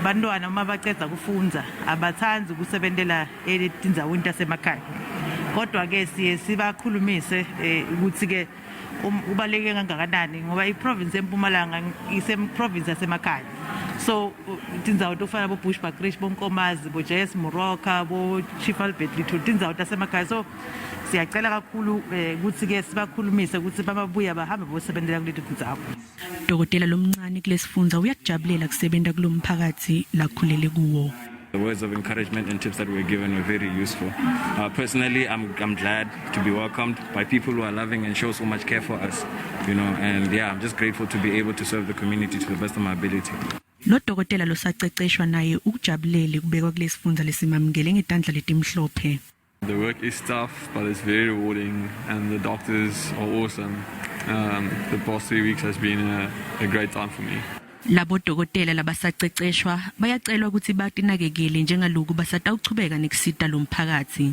Bantwana uma bacedza kufundza abatsandzi ukusebentela etindzaweni tasemakhaya. Kodwa ke siye sibakhulumise ukuthi ke kubaluleke kangakanani ngoba iprovince eMpumalanga iseprovince yasemakhaya. So tindzawo tofana bo Bushbuckridge, bo Nkomazi, bo JS Moroka, bo Chief Albert Luthuli, tindzawo tasemakhaya. So siyacela kakhulu ukuthi ke sibakhulumise ukuthi bababuya bahambe bosebenzela kuleti tindzawo. Dokotela lomncane kulesifundza uyakujabulela kusebenta kulomphakatsi lakhulele kuwo. The words of encouragement and tips that we were given were very useful. Personally, I'm glad to be welcomed by people who are loving and show so much care for us, and yeah, I'm just grateful to be able to serve the community to the best of my ability. Lo dokotela losaceceshwa naye ukujabulele kubekwa kulesifundza lesimamukele ngetandla letimhlophe. The work is tough, but it's very rewarding, and the doctors are awesome. The past 3 weeks has been a great time for me. Labo dokotela labasaceceshwa bayacelwa ukuthi batinakekele njengaloku basatawuchubeka nekusita lomphakatsi.